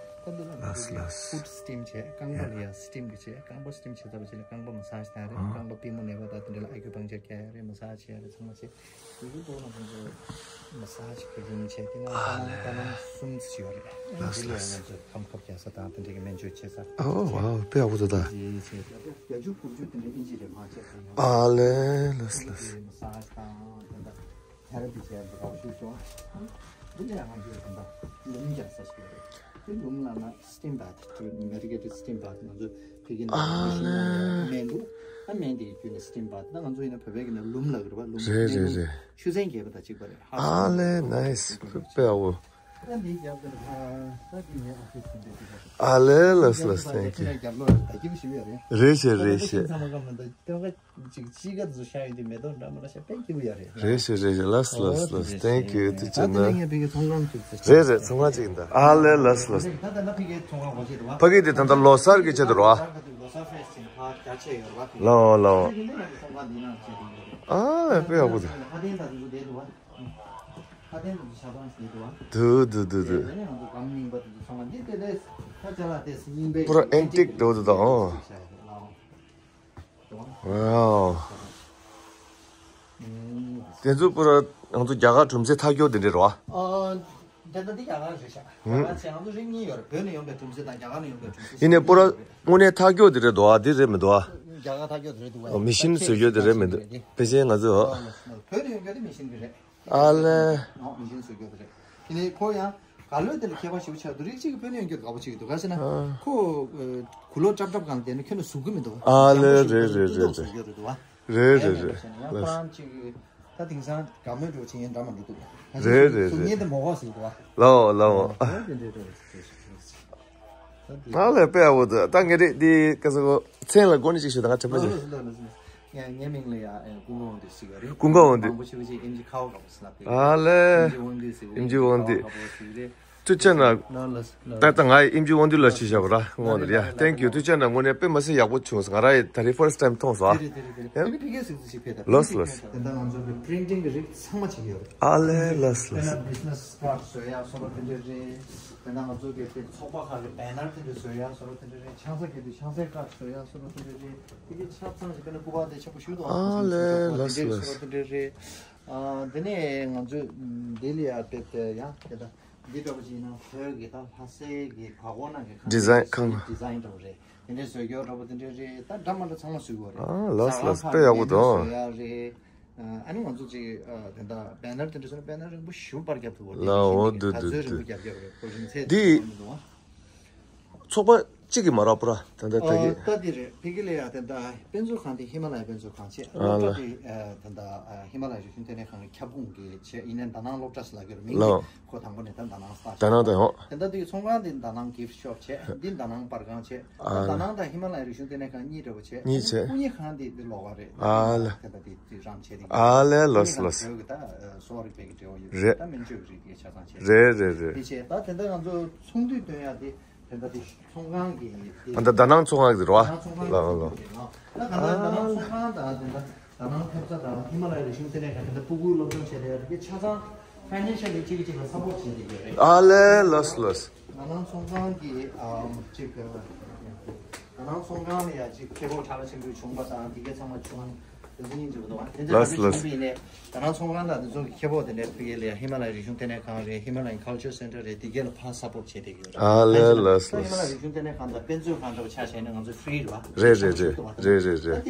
ལགས། Foot steam བྱས། རྐང་པ་ལ་ཡ་steam གི་བྱས། རྐང་པ་steam བྱས་ཚར་བ་བྱས་ལ་རྐང་པ་massage བཏང་རེད། རྐང་པ་པུས་མོ་ནད་པ་དང་དེ་འདྲ་ལ་acupuncture བརྒྱབ་ཡ་རེད། massage བྱས་ཡ་རེད། ཚང་མ་བྱས། དེ་གི་ཐོག་ལ་ང་ཚོ་massage གི་རུམ་བྱས། དེ་ནང་ཨ་ལས། ཀ་ལོན་གསུམ་ཡོད་རེད། ལགས་དེ་ལས་ལགས། ང་ཚོ་ཁམ་ཁབ་རྒྱག་ས་དང་དེ་འདྲ་གི་སྨན་བཅོས་བྱེད་ས། ཨོ་ཝའོ། དཔེ་ཡག་པོ་འདུག་ད། དེ་བྱས་བརྒྱད་ཅུ་དགུ་བཅུ་དེ་འདྲ་ཨིན་ཇི་རེད་མ་བྱས་ཙང་། ཨ་ལས་ལགས་ལགས། massage དང་དེ་འདྲ། Therapy བྱས་པ་རོགས་ཞུ་ཆོག་འདི་ནས་ང་ཚོས་ད་ལྟ་ལུམ་རྒྱག་ས་ཞིག་རེད། དེ་ལུམ་ལབ་ན་steam bath དེ་medicated steam bath ང་ཚོས་ཕ་གི་ནས་ཨ་ལས། སྨན་འདུག་ཨ་སྨན་དེ་བརྒྱུད་ནས་steam bath ད་ང་ཚོ་ཡིན་ན་བོད་པའི་གི་ནས་ལུམ་ལབ་ཀྱི་རེད་པ། ལུམ། རེད་རེད་རེད། ཆུ་ཚན་རྒྱས་པ་དང་གཅིག་པ་རེད། ཧ་ཨ་ལས་nice། དཔེ་ཡག་པོ། ད་འདི་རྒྱབ་དེར་ད་ད་འདི་ངའི་office དེ་འདྲ་ཞིག་རེད། ཨ་ལས་ལགས་ལགས། Thank you། རྒྱབ་ལོགས་ད་སྐྱིད་པོ་ཞིག་ཡོད་རེད། རེད་ཤག་རེད་ཤག་ད་ད་ཁྱིམ་ཚང་མ་ག་མ་ད་ད་ད། ཅིག་ཅིག་ག་ཚོ་ཤ་ཡོད་དེ་མེ་ཏོག་འདྲ་མི་འདྲ་ཤ་དཔེ་སྐྱིད་པོ་ཡོད་རེད། རེད་ཤག་རེད་ཤག་ལགས་ལགས་ལགས། Thank you། ཐུགས་རྗེ་གནང་། ད་དེ་ནས་ངས་ཕ་གིའི་ཚོང་ཁང་ཅིག་ཚོ། རེད་རེད། ཚོང་ཁང་ཅིག་ཡིན་ད། ཨ་ལས་ལགས་ལགས། ད་ད་ལྟ་ཕ་གིའི་ཚོང་ཁང་གོ་ཤེས་འདུག་བ། ཕ་གི་དེ་ད་ལྟ་ལོ་གསར་གྱི་ཆེད་དུ་རོ། ལོ་གསར་ཕེ་སི་ཊིང་ཕར་རྒྱ་ཆེ་ཡོད་རེད་བ། ལའོ་ལའོ། ཕ་གི་ནས་ང་ཚོ་ཚོང་ཁང་འདི་ནང་བྱེད་དུ་ཡོད་རེད། ཨ་ལས་དཔེ་ཡག་པོ་འདུག་ཁ་དན་ད་དུ་བསྡད་འདུག་བ། ཁ་དན་ད་དུ་ཆ་ཚང་བསྡད་འདུག་བ། འདུག་འདུག་འདུག་འདུག་དེ་ནས་ང་ཚོ་སྒམ་རྙིང་པ་དེ་ཚོ་ཚང་མ་འདི་དེ་ལས་ད་ཅ་ལག་དེ་རྙིང་པའི་པུ་ར་ཨེན་ཊིག་འདྲ་བོ་འདུག་ད། ཨོ། ལའོ། དེ་ཚོ་པུ་ར་ང་ཚོ་རྒྱ་གར་གྲུམ་ཟེ་འཐག་རྒྱུ་དེ་འདྲ་རེད་བ། ཨ། དེ་ལྟ་འདི་རྒྱ་གར་རེད་ཤག་རྒྱ་གར་ཚེ་ང་ཚོ་རིགས་གཉིས་ཡོད་རེད། བོད་ནས་ཡོང་པའི་གྲུམ་ཟེ་དང་རྒྱ་གར་ནས་ཡོང་པའི་གྲུམ་ཟེ། ཡིན་ནའི་པུ་ར་དངོས་གནས་འཐག་རྒྱུ་དེ་རེད་འདུག་ཨ། དེ་རེད་མི་འདུག་ཨ། རྒྱ་གར་འཐག་རྒྱུ་དེ་རེད་འདུག་ཨ། མི་ཤིན་བཟོ་རྒྱུ་དེ་རེད་མི་འདུག་ཕལ་ཆེར་ང་ཚོ། བོད་ནས་ཡོང་རྒྱུ་དེ་མི་ཤིན་གི་རེད། ཨ་ལས། ཨོ་མི་ཤིན་བཟོ་རྒྱུ་དེ་རེད། དེ་ནས་ཁོ་ཡང་ག་ལོས་དེ་ལ་ཁྱད་པར་ཞེ་པོ་ཆགས་འདུག་རིགས་གཅིག་གི་བོད་ནས་ཡོང་རྒྱུ་དགའ་པོ་ཅིག་འདུག་ག་ཟེར་ན། ཨ། ཁོ་གུ་ལོ་ཀྲབ་ཀྲབ་གང་དེ་ནི་ཁྱོན་ནས་ཟུག་གི་མི་འདུག་ཨ་ལས་རེད་རེད་རེད་རེད། བཟོ་རྒྱུ་རེད་འདུག་བ། རེད་རེད་རེད། ཡང་ཁོ་རང་གཅིག་གི་ད་དེང་སང་དགའ་མོས་འགྲོ་ཆེ་ཡིན་འདྲ་མ་འགྲོ་འདུག་རེད་རེད་ཟུག་རེད། ཉེན་དེ་མོ་ག་ཟིག་འདུག་བ། ལའོ་ལའོ། ཨ་དེ་འདྲས་འདྲ་བ་ཟིག་རེད། ཨ་ལས་དཔེ་ཡག་པོ་འདུག་ད་ངས་རེད་འདི་སྐད་ཆ་གོ་མཚན་ལ་གོ་ནི་ཅིག་ཞུ་ད་ང་དྲན་པ་ཅིག་ངའི་མིང་ལ་ཡ་ཀུན་དགའ་དབང་འདུས་ཟེར་གྱི་རེད། ཀུན་དགའ་དབང་འདུས། མང་པོ་ཞེ་པོ་ཅིག་ཨེམ་ཆི་ཁ་བ་དགའ་པོ་ཟེར་ལབ་ཀྱི་རེད། ཨ་ལས། ཨེམ་ཆི་དབང་འདུས་ཟེར་གྱི་རེད། ཨེམ་ཆི་དབང་འདུས། ཁ་བ་དགའ་པོ་ཟེར་གྱི་རེད། ཐུགས་རྗེ་གནང་། ལགས་ལགས་ལགས། ད་ལྟ་ང་ཡི་ཨིམ་ཆི་དབང་འདུས་ལགས་ཞུས་བཞག་པ་ར་ངོ་འདིར་ཡ། Thank you། ཐུགས་རྗེ་གནང་། དངོས་གནས་དཔེ་མི་སྲིད་ཡག་པོ་བྱུང་སོང་། ང་རང་ཡི་ད་རེས་first time་མཐོང་སོང་ཨ། དེ་རེད་དེ་རེད་དེ་རེད། ཕ་གི་ཕ་གིའི་གཟིགས་ཚུལ་ཞིག་ཕེབས་དང་། ལགས་ལགས། དེ་འདྲ་ང་ཚོ་གི་printing་གི་རིགས་ཚང་མ་བྱེད་ཀྱི་ཡོད་རེད། ཨ་ལས་ལགས་ལགས། དཔེར་ན་business card་བཟོ་ཡག་བཟོ་འདྲ་དེ་འདྲ་རེད། དེ་འདྲ་ང་ཚོ་གི་དེ་ཚོགས་པ་ཁག་གི་banner་དེ་འདྲ་བཟོ་ཡག་བཟོ་འདྲ་དེ་འདྲ་རེད། ཆང་ས་གི་དེ་ཆང་སའི་card་བཟོ་ཡག་བཟོ་འདྲ་དེ་འདྲ་རེད། དེ་གི་ཆ་ཚང་ཞིག་དཔེར་ན་སྐུ་པར་དེ་ཆེན་པོ་ཞིག་འདུག་ཨ་ལས་ལགས་ལགས། དེ་འདྲ་བཟོ་འདྲ་དེ་འདྲ་རེད། ཨ་དེ་ནས་ང་ཚོས་ལྡི་ལི་ཡར་ཕེབས་ཏེ་ཡང་དེ་འདྲ། འདི་འདྲ་པོ་ཅིག་ཡིན་ན་བོད་ཀྱི་ད་ལྷ་སའི་གི་བར་སྐོར་ནང་གི་ཁང་design་ཁང་design་འདྲ་པོ་རེད། དེ་འདྲའི་བཟོ་རྒྱུ་འདྲ་པོ་དེ་འདྲ་རེད། ད་འདྲ་མ་འདྲ་ཚང་མ་བཟོ་གི་རེད། ཨ་ལགས་ལགས། དཔེ་ཡག་པོ་འདུག་བཟོ་ཡག་རེད། ཨ་ནི་ང་ཚོ་ཅིག་དེ་འདྲ་banner་དེ་འདྲ་བཟོ་ན་banner་རིང་པོ་ཞེ་པོ་པར་རྒྱབ་ཐུབ་པ་རེད། ལའོ་དེ་བཞིན་དུ་འདུག་འདུག་ག་ཚོད་རིང་པོ་རྒྱབ་རྒྱབ་རེད། ཁོ་རིང་ཚད་འདི་ཚང་མ་མི་འདུག་ཨ། ཚོགས་པ་གཅིག་གི་མ་རག་པ་ར། ད་ལྟ་ཕ་གི་ད་དེ་རེད། ཕ་གི་ལ་ཡ་དེ་འདྲ་དཔེ་མཛོད་ཁང་དེ་ཧི་མ་ལ་ཡ་དཔེ་མཛོད་ཁང་བྱས། ལོག་ལྟ་ལོག་དེ་དེ་འདྲ་ཧི་མ་ལ་ཡ་རིག་གཞུང་ལྟེ་གནས་ཁང་གི་ཁྱབ་ཁོངས་ཀྱི་བྱས། ཡིན་ནའི་ད་ནང་སློབ་གྲྭ་ཟེར་ལབ་ཀྱི་རེད། མིང་དེ་ལོ་ཁོ་དང་པོ་ནས་ད་ད་ནང་ས་ད་ནང་ད་ཡོང་། དེ་འདྲ་དེ་གི་ཚོང་ཁང་དེ་ད་ནང་gift shop་བྱས། འདི་ད་ནང་པར་ཁང་བྱས། ཨ་ད་ནང་དང་ཧི་མ་ལ་ཡ་རིག་གཞུང་ལྟེ་གནས་ཁང་གཉིས་འདྲ་པོ་བྱས། གཉིས་བྱས། སྐུ་ཉིད་ཁང་དེ་འདི་ལོགས་ཀ་རེད། ཨ་ལ། དེ་འདྲ་དེ་དེ་རང་བྱས་དེ་གི་ཨ་ལས་ལགས་སོ་ལགས་སོ། བོད་ཀྱི་ད་གསོ་བ་རིག་པའི་གི་འབྲེལ་བ་ཡོད་རེད། རེད། ད་སྨན་བཅོས་ཀྱི་རིགས་དེ་ཆ་ཚང་བྱས། རེད་རེད་རེད། དེ་བྱས་ད་དེ་འདྲ་ང་ཚོ་ཚོགས་འདུ་སྟོན་ཡ་དེ། དེ་འདྲ་དེ་ཚོང་ཁང་གི་དེ། ཨ་ད་ད་ནང་ཚོང་ཁང་གི་རེད་བ། ད་ཚོང་ཁང་ལགས་ལགས། ད་ག་ནང་ད་ནང་ཚོང་ཁང་དང་དེ་འདྲ་ད་ནང་ཐེབས་རྩ་དང་ཧི་མ་ལ་ཡའི་རིག་གཞུང་ལྟེ་གནས་ཁང་དེ་འདྲ་ཕྲུ་གུའི་སློབ་སྦྱོང་བྱེད་བསྡད་ཡ་དེ་ཆ་ཚང་financially་གཅིག་གིས་གཅིག་ལ་support་བྱེད་བསྡད་ཡོད་རེད། ཨ་ལས་ལགས་ལགས། ད་ནང་ཚོང་ཁང་གི་ཨམ་གཅིག་ད་ནང་ཚོང་ཁང་ལ་ཡ་གཅིག་ཁེ་སྤོགས་གྲངས་ཀ་ཆེན་པོ་བྱུང་བ་དང་དེ་གའི་ཚང་མ་བྱུང་། དེ་ཚོ་སྙིང་རྗེ་པོ་འདུག་བ། དེ་འདྲ་ལགས་ལགས། བྱུང་བ་ཡིན་ནའི་ད་ནང་ཚོང་ཁང་དང་དེ་ཚོ་གི་ཁེ་སྤོགས་དེ་འདྲའི་ཕ་གི་ལ་ཡ་ཧི་མ་ལ་ཡའི་རིག་གཞུང་ལྟེ་གནས་ཁང་རེད། Himalayan Culture Center་རེད། དེ་གའི་ལ་ཕར་support་བྱས་བསྡད་ཡོད་རེད། ཨ་ལས་ལགས་ད་ཧི་མ་ལ་ཡའི་རིག་གཞུང་ལྟེ་གནས་ཁང་དང་དཔེ་མཛོད་ཁང་འདྲ་བོ་ཆ་བཞག་ན་ང་ཚོ་free་རེད་བ། རེད་རེད་རེད། རེད་རེད་རེད། ད་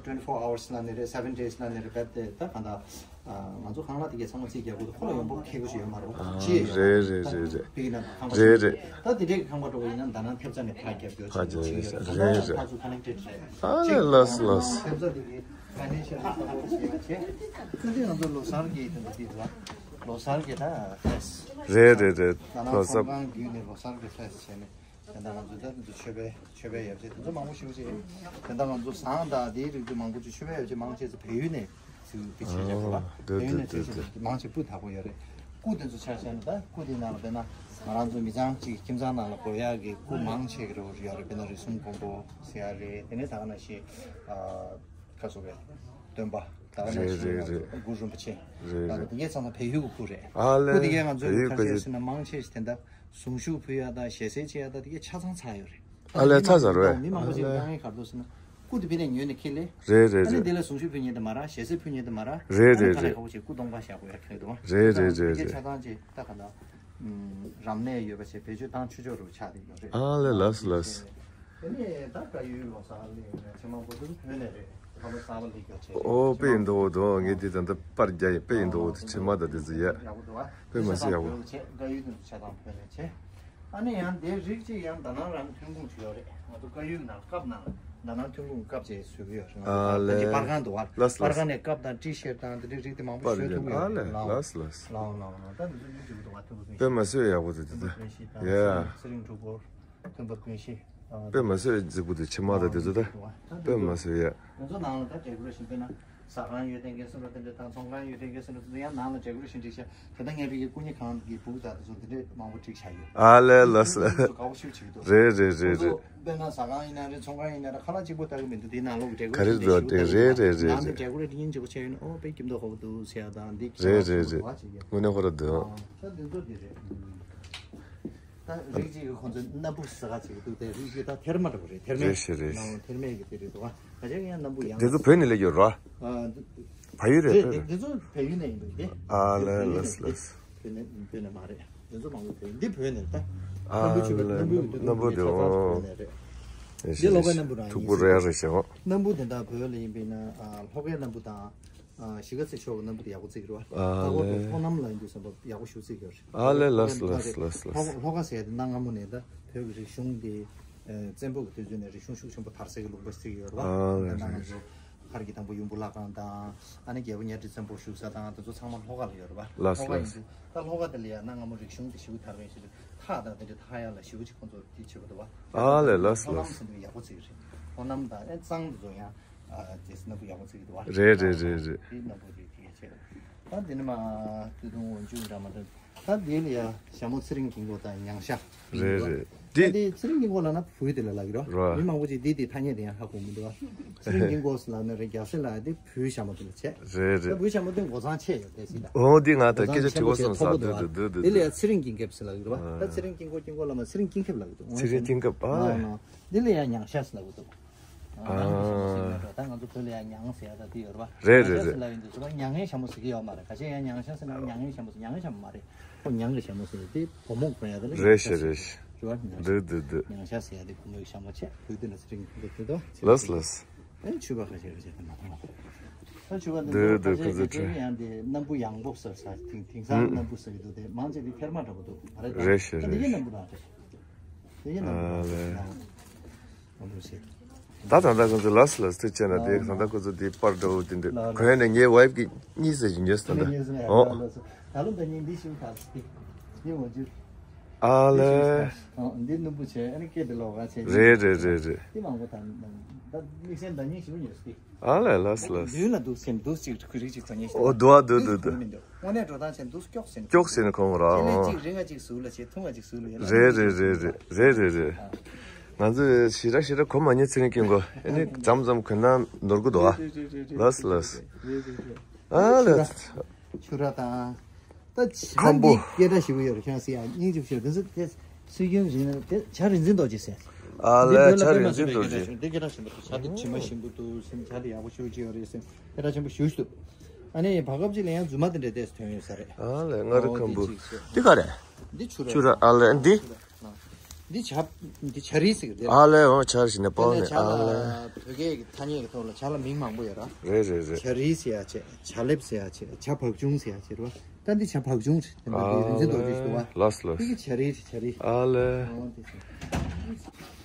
དེ་twenty-four hours་ལབ་ནའི་རེད། seven days་ལབ་ནའི་རེད། རྦད་དེ་ད་གང་ལྟར་ང་ཚོ་ཁང་གླ་དེ་གའི་ཚང་མ་རྩིས་རྒྱག་དགོས་འདུག་ཁོ་ལ་ཡོང་འབབ་ཁེ་གི་ཞིག་ཡོད་མ་རེད་བ། ཅི་ཡོད་རེད་རེད་རེད་རེད། ཕ་གི་ནང་ཁང་པ་རེད་རེད། ད་དེ་འདྲའི་ཁང་པ་འགྲོ་བ་ཡིན་ན་ད་ནང་ཐེབས་རྩ་ནས་ཕར་རྒྱབ་སྐྱོར་བྱེད་ཀྱི་ཡོད་རེད། ད་ཕར་ཚུར་connected་རེད། ཨ་ལས་ལགས་ལགས། ཐེབས་རྩ་དེ་གའི་financial་ལ་support་བྱེད་ཡ་བྱེད། ད་དེ་ང་ཚོ་ལོ་གསར་གྱི་དེ་འདྲ་དེ་རེད་བ། ལོ་གསར་གྱི་ད་fest་རེད་རེད་རེད། ད་ནང་ལོ་གསར་ཚོང་ཁང་བརྒྱུད་ནས་ལོ་གསར་གྱི་fest་བྱས་ནས། དེ་འདྲ་ང་ཚོ་ད་དེ་ཚོ་མཆོད་པའི་མཆོད་པའི་ཡོ་བྱད་དེ་ཚོ་མང་པོ་ཞིག་བྱས། དེ་འདྲ་ང་ཚོ་ཟངས་དང་དེའི་རིགས་དེ་མང་པོ་ཅིག་མཆོད་པའི་ཡོ་བྱད་མང་ཆེ་ཚོ་བལ་ཡུལ་ནས་ཚུར་དེ་བྱས་བཞག་པ། བལ་ཡུལ་ནས་ཚུར་བྱས་དེ་མང་ཆེ་སྤུས་དག་པོ་ཡོད་རེད། སྐུ་དེ་ཚོ་ཆ་བཞག་ན་ད་སྐུ་དེའི་ནང་ལ་དཔེར་ན་ང་རང་ཚོ་མི་ཚང་གཅིག་ཁྱིམ་ཚང་ནང་ལ་དགོས་ཡག་གི་སྐུ་མང་ཆེ་གི་རོ་ཡོད་རེད། དཔེར་ན་རིགས་གསུམ་མགོན་པོ་ཟེར་ཡ་རེད། དེ་ནས་ད་ག་ནང་བཞིན་ཁ་སོ་བའི་སྟོན་པ་ད་ག་ནང་བཞིན་གུ་རུ་རིན་པོ་ཆེ་ད་ག་དེ་གས་ཚང་མ་བལ་ཡུལ་གི་སྐུ་རེད། སྐུ་དེ་གས་ང་ཚོའི་ག་ཚོད་ཟེར་ན་མང་ཆེ་ཞིག་དེ་འདྲ། གཟུངས་གཞུག་ཕུལ་ཡ་དང་ཞལ་ཟས་བྱེད་ཡ་དང་དེ་གས་ཆ་ཚང་ཚར་ཡོད་རེད། ཨ་ལས་ཚར་ཚར་རེད། མི་མང་པོ་ཞིག་ཨ་ལས་དཀའ་ངལ་ག་རེ་འདུག་ཟེར་ན། སྐུ་དེ་ཕ་གིར་ཉོས་ནས་འཁྱེར་སླེབས། རེད་རེད་ཨ་ནི་རེད། དེ་ལ་གཟུངས་གཞུག་ཕུལ་མཁན་དེ་མ་རག་ཞལ་ཟས་ཕུལ་མཁན་དེ་མ་རག་རེད་རེད་རེད། ཨ་ནི་དཀའ་ལས་ཁག་པོ་བྱས་སྐུ་སྟོང་པ་བཞག་དགོས་ཡ་ཁེལ་འདུག་བ། རེད་རེད་རེད་དེ་གས་རེད། ཆ་ཚང་ཅིག་ད་ག་ད་རབ་གནས་ཡོད་པ་བྱས་བེད་སྤྱོད་བཏང་ཆོག་ཆོག་རུ་ཆགས་བསྡད་ཡོད་རེད། ཨ་ལས་ལགས་སོ་ལགས་སོ། དེ་ནས་ད་བཀའ་ཡུལ་ལོ་གསར་ལ་ཆེ་མང་པོ་དེ་བོད་ནས་རེད། ཁ་ལོ་གསར་པ་ལ་རྒྱ་ཆེ་རེད། ཨོ་དཔེ་འདུག་འདུག་ངས་དེ་ད་ལྟ་པར་རྒྱག་ཡིན། དཔེ་འདུག་དེ་ཕྱི་མ་ད་དེ་ཚོ་ཡ་ཡག་པོ་འདུག་བ། དཔེ་མ་སྲིད་ཡག་པོ། བཀའ་ཡུལ་དེ་ཚོ་ཆ་ཚང་བོད་ནས་ཆེ། ཨ་ནི་ཡང་དེ་རིགས་གཅིག་ཡང་ད་ནང་རང་ཐོན་ཁུངས་ཅིག་ཡོད་རེད། ང་ཚོ་བཀའ་ཡུལ་ནང་སྐབས་ནང་ད་ནང་ཐོན་ཁུངས་སྐབས་བཅས་བཟོ་གི་ཡོད་རེད། ང་ཚོ་ཨ་ད་ཅི་ལས་པར་ཁང་འདུག་བ། ལགས་སོ་པར་ལགས་ཁང་ནས་སྐབས་དང་ཊི་ཤར་དང་དེ་འདྲའི་རིགས་དེ་མང་པོ་པར་བཟོ་ཐུབ་ཀྱི་ཡོད་རེད། ཨ་ལས་ལགས་སོ་ལགས་སོ། ལའོ་ལའོ་ལའོ་ད་འདི་ཚོ་སྙིང་རྗེ་པོ་འདུག་བ། ཐོན་ཁུངས་བཟོས། དཔེ་མ་སྲིད་ཡག་པོ་འདུག་དེ་ཚོ། ཡ། ཚེ་རིང་གྲོགས་པོ། ཐོན་པ་ཀུན་ཤེས། དཔེ་མ་སྲིད་རྫིག་པོ་འདུག་ཕྱི་མ་དང་དེ་ཚོ་ད་དཔེ་མ་སྲིད་ཡ། ང་ཚོ་ནང་ལ་ད་ཌེ་ཀོ་རེ་ཤན་དཔེར་ན་ཟ་ཁང་ཡོད་མཁན་གྱི་སོ་ལ་དེ་འདྲ་དང་ཚོང་ཁང་ཡོད་མཁན་གྱི་སོ་ལ་དེ་འདྲ་ཡང་ནང་ལ་ཌེ་ཀོ་རེ་ཤན་བསྒྲིགས་ཤག་དེ་ལྟར་ངས་བོད་ཀྱི་སྐུ་ཉིད་ཁང་གི་སྦུག་དང་དེ་ཚོ་དེ་འདྲས་མང་པོ་བསྒྲིགས་བཞག་ཡོད། ཨ་ལས་ལགས་སོ། དེ་ཚོ་དགའ་པོ་ཞེ་པོ་བྱེད་ཀྱི་འདུག་རེད་རེད་རེད་རེད། ང་ཚོ་དཔེར་ན་ཟ་ཁང་ཡིན་ན་རེད། ཚོང་ཁང་ཡིན་ན་རེད། ཁ་ལག་གཅིག་པོ་ལྟ་གི་མི་འདུག་དེའི་ནང་ལོགས་ཀྱི་ཌེ་ཀོ་རེ་ཤན་དེ་ཞེ་པོ་ལྟ་གི་འདུག་རེད་རེད་རེད་རེད། ནང་གི་ཌེ་ཀོ་རེ་ཤན་སྙིང་རྗེ་པོ་བྱས་ཡོད་ན། ཨོ་དཔེ་སྐྱིད་མདོག་ཁ་པོ་འདུག་ཟེར་ཡ་དང་འདི་རེད་རེད་རེད། དངོས་གནས་ཁོ་ར་འདུག་ད་འདི་ཚོ་འདི་རེད། ད་རིགས་གཅིག་གི་ཁོང་ཚོ་སྣམ་བུ་ཟ་ག་ཅིག་འདུག་དེ་རིགས་གཅིག་ད་ཐེར་མ་འདྲ་པོ་རེད། ཐེར་མའི་རེད་ཞེས་རེད། ནང་ཐེར་མའི་གི་དེ་རེད་འདུག་ད་ཆ་ཡང་སྣམ་བུ་ཡང་དེ་ཚོ་བོད་ནས་སླེབས་ཡོད་ར། ཨ། བལ་ཡུལ་རེད། རེད་བོད་དེ་དེ་ཚོ་བལ་ཡུལ་ནས་ཡིན་པ་རེད། ཨ་ལས་ལས་ལས། བོད་ནས་བོད་ནས་མ་རེད། དེ་ཚོ་མང་པོ་བོད་འདི་བོད་ནས་ད། ཨ་སྣམ་བུ་ཆུ་བོད་ལས་སྣམ་བུ་གི་སྣམ་བུ་དེ་ཆ་ཚང་བོད་ནས་རེད། ཡེ་འདི་ཤེས་ལོ་ཀའི་ཡེ་སྣམ་བུ་རང་ཐུག་ཡིན་པོ་རེད་རེད་ཞེས་འོ། སྣམ་བུ་དེ་འདྲ་བོད་ལ་ཡིན་པས་ན་ཨ་ལྷོ་ཁའི་སྣམ་བུ་དང་། ཨ་གཞིས་ཀ་རྩེ་ཕྱོགས་ཀྱི་སྣམ་བུ་དེ་ཡག་པོ་བརྩི་གི་རེད་བ། ཨ་ལྷོ་ཁ་ལས་ཕོ་ནམ་ལ་ཡིན་དུས་ཙམ་པ་ཡག་པོ་ཞེ་པོ་བརྩི་གི་ཡོད་རེད། ཨ་ལས་ལགས་སོ་ལགས་སོ་ལགས་སོ། ལྷོ་ཁ་ཟེར་ཡ་དེ་གནའ་སྔ་མོ་ནས་ད་བོད་ཀྱི་རིག་གཞུང་དེ་ཨ་བཙན་པོ་གི་དུས་ཚོད་ནས་རིག་གཞུང་ཤུགས་ཆེན་པོ་དར་སའི་གི་ལུང་པ་བརྩི་གི་ཡོད་རེད་བ། ཨ་ལས་ད་ང་ཚོ་མཁར་གྱི་དང་པོ་ཡུམ་བུ་བླ་སྒང་དང་ཨ་ནི་རྒྱལ་པོ་གཉའ་ཁྲི་བཙན་པོ་བཞུགས་ས་དང་དེ་ཚོ་ཚང་མ་ལྷོ་ཁ་ལ་ཡོད་རེད་བ། ལགས་སོ་ལྷོ་ཁ་ཡིན་ལགས་སོ། དུས་ད་ལྷོ་ཁ་དེ་ལ་ཡ་གནའ་སྔ་མོ་རིག་གཞུང་དེ་ཞེ་པོ་དར་བའི་ཕྱིར་ཐག་དང་དེ་འདྲ་ཐག་ཡག་ལ་ཞེ་པོ་ཅིག་ཁོང་ཚོ་དེ་བྱེད་ཀྱི་འདུག་བ། ཨ་ལས་ལགས་སོ་ལྷོ་ལམ་ལགས་སོ། ཟེར་དུས་ཡག་པོ་བརྩི་གི་རེད། ཕོ་ནམ་དང་ཨེ་གཙང་དེ་ཚོ་ཡང་ཨ་དེ་སྣམ་བུ་ཡག་པོ་བརྩི་གི་འདུག་བ། རེད་རེད་རེད་རེད། དེ་སྣམ་བུ་དེ་དེ་བྱས། ད་འདི་ནི་མ་སྟོད་ཐུང་འོན་ཆུ་འདྲ་མ་འདྲ་ ད་འདི་ལ་ཡ་ཞྭ་མོ་ཚེ་རིང་དཀྱིལ་འཁོར་དང་ཉང་ཤ། རེད་རེད། ད་འདི་འདི་ཚེ་རིང་དཀྱིལ་འཁོར་ལབ་ན་བོད་དེ་ལ་ལབ་ཀྱི་རེད། རེད། མི་མང་པོ་ཅིག་འདི་དེ་ཐ་སྙད་དེ་ཡང་ཧ་གོ་མི་འདུག་ཚེ་རིང་དཀྱིལ་འཁོར་ལབ་ན་རེད། རྒྱ་སེ་ལ་དེ་བོད་ཞྭ་མོ་དེ་ལ་བྱས། རེད་ད་རེད། བོད་ཞྭ་མོ་དེ་མགོ་ཚང་ཆེ་ཡོད་དེ་སྲིད་ད། འོ་འདི་ང་ད་སྐད་ཆ་དྲི་བ་སོང་ས་འདུག་འདུག་འདུག་འདུག་དེ་ལ་ཡ་ཚེ་རིང་དཀྱིལ་འཁོར་ཟེར་ལབ་ཀྱི་རེད་བ། ད་ཚེ་རིང་དཀྱིལ་འཁོར་དཀྱིལ་འཁོར་ལབ་མ་ཚེ་རིང་དཀྱིལ་འཁོར་ལབ་ཀྱི་འདུག་ཚེ་རིང་དཀྱིལ་འཁོར་ཨ། འདི་ལ་ཡ་ཉང་ཤ་ཟེར་ལབ་ཀྱི་འདུག་ཨ། ཉང་ཤ་ཟེར་ལབ་ཀྱི་འདུག་ད་ང་ཚོ་བོད་ལ་ཡ་ཉང་ཟེར་ཡ་ད་དེ་ཡོད་རེད་བ། རེད་རེད་རེད། ཉང་ཤ་ཟེར་ལབ་ཡིན་དུས་ཚོ་ཉང་ངེ་ཞྭ་མོ་ཟེར་གྱི་ཡོད་མ་རེད། ཁ་ཤས་ཡ་ཉང་ཤ་ཟེར་ན་ཉང་ངེ་ཞྭ་མོ་ཟེར། ཉང་ངེ་ཞྭ་མོ་མ་རེད། ཁོ་ཉང་གི་ཞྭ་མོ་ཟེར་ཡ་དེ་བུ་མོ་གོན་ཡ་དེ་ལ་རེད་ཤག་རེད་ཤག་རེད་བ། ཉང་ཤ། འདུག་འདུག་འདུག་ཉང་ཤ་ཟེར་ཡ་དེ་བུ་མོ་གི་ཞྭ་མོ་བྱས། བོད་དེ་ལ་ཚེ་རིང་དཀྱིལ་འཁོར་དེ་དོ། ལགས་ལགས། ཨེ་ཆུ་བ་ཁ་ཤས་ཁ་ཤས་དེ་མ་མཐོང་། ད་ཆུ་བ་འདི་འདུག་འདུག་ཁ་ཤས་ཁོ་ཚོ་ཀྱི་ཁྲོད་ཡང་དེ་སྣམ་བུ་ཡངས་པོ་ཟེར་ས་དེང་དེང་སང་སྣམ་བུ་ཟེར་གྱི་འདུག་དེ་མང་ཆེ་དེ་ཐེར་མ་འདྲ་པོ་འདུག་མ་རེད། རེད་ཤག་ད་འདི་གའི་རེད། སྣམ་བུ་རང་རེད། དེ་གའི་སྣམ་བུ་ཨ་རང་རེད། ལས། སྣམ་བུ་ཟེར། ད་ད་ལྟ་ཁོ་ཚོ་ལགས་ལགས་ཐུགས་རྗེ་ཆེ་ན་དེ་ད་ལྟ་ཁོ་ཚོ་དེ་པར་འདྲ་པོ་དེ་འདྲ་ལགས་གོན་ནས་ངའི་ཝའིབ་ཀྱི་གཉིས་ཟེར་གྱི་ཉོས་ད་ལྟ། ངའི་ཟེར་ནས་ཨོ། ད་ལོ་འདི་ཉིན་འདི་ཞིག་ད་འདི་ངོ་རྒྱུ། ཨ་ལས། འདི་ནུ་བུ་བྱས་ཨ་ནི་སྐད་དེ་ལོག་ག་བྱས། རེད་རེད་རེད་རེད། འདི་མང་པོ་དང་ད་དམིགས་བསལ་ཟླ་ཉིན་ཞིག་ཉོས་སི། ཨ་ལས་ལགས་ལགས། མདུན་ལ་འདུག་སེམས་འདུག་ཅིག་ཁུ་རིག་ཅིག་ཚོ་ཉེ་ཞིག་ཨོ་འདུག་ཨ་འདུག་འདུག་འདུག་དངོས་གནས་འགྲོ་སྟངས་བྱས་འདུག་སྐྱོག་སེམས་སྐྱོག་སེམས་ཁོང་ར་དེ་ནས་ཨོ། གཅིག་རིང་ང་གཅིག་ཟུག་ལ་བྱས་ཐུང་ང་གཅིག་ཟུག་ལ་ཡ་ལ་རེད་རེད་རེད་རེད་རེད་རེད་རེད། ང་ཚོས་ཞེ་དྲག་ཞེ་དྲག་གོ་མ་ཉན་ཚེ་རིང་དཀྱིལ་འཁོར་ཨ་ནི་མཚམས་མཚམས་གོན་ན་ནོར་གི་འདུག་ཨ། ལགས་ལགས། ཨ་ལས། ཆུ་ར་དང་། ད་ཆ་ཁམ་བུ། འདི་སྐད་གྲགས་ཞེ་པོ་ཡོད་རེད་ཁྱེད་སི་ཡ་སྙིང་རྗེ་པོ་ཞེ་པོ་འདི་ཚོ་དེ་སྲོལ་རྒྱུན་རིང་ནས་དེ་བྱ་རིག་འཛིན་རྡོ་རྗེ་ཟེར། ཨ་ལས་བྱ་རིག་འཛིན་རྡོ་རྗེ། འདི་སྐད་གྲགས་ཞེ་པོ་འདུག་བྱ་དེ་དྲི་མ་ཞིམ་པོ་འདུག་སེམས་བྱ་དེ་ཡག་པོ་ཞེ་པོ་ཅིག་ཡོད་རེད་སེམས་སྐད་གྲགས་ཆེན་པོ་ཞེ་པོ་ཞིག་འདུག་ཨ་ནི་བར་སྐབས་ཅིག་ལ་ཡང་རྫུན་མ་དེ་འདྲ་ཏོག་ཙམ་ཐོན་ཡོད་ས་རེད། ཨ་ལས་མངའ་རིས་ཁམ་བུ། འདི་ག་རེད། འདི་ཆུ་ར། ཆུ་ར་ཨ་ལས་འདི། འདི་བྱ། འདི་བྱ་རིགས་ཟེར་གི་རེད། ཨ་ལས་འོ་བྱ་རིགས་ཟེར་ནས་དཔག་ནས་ཨ་ལས། བོད་སྐད་ཀྱི་ཐ་སྙད་ཀྱི་ཐོག་ལ་བྱ་ལ་མིང་མང་པོ་ཡོད་ར། རེད་རེད་རེད། བྱ་རིགས་ཟེར་ཡ་བྱས། བྱ་ལེབ་ཟེར་ཡ་བྱས། བྱ་བག་ཆུང་ཟེར་ཡ་བྱས་རེད་བ། ད་འདི་བྱ་བག་ཆུང་རེད། ད་འདི་རིག་འཛིན་རྡོ་རྗེ་ཞིག་འདུག་བ། ལགས་ལགས། འདི་གི་བྱ་རིགས་བྱ་རིགས། ཨ་ལས། ཨོ་འདི་ཟེར།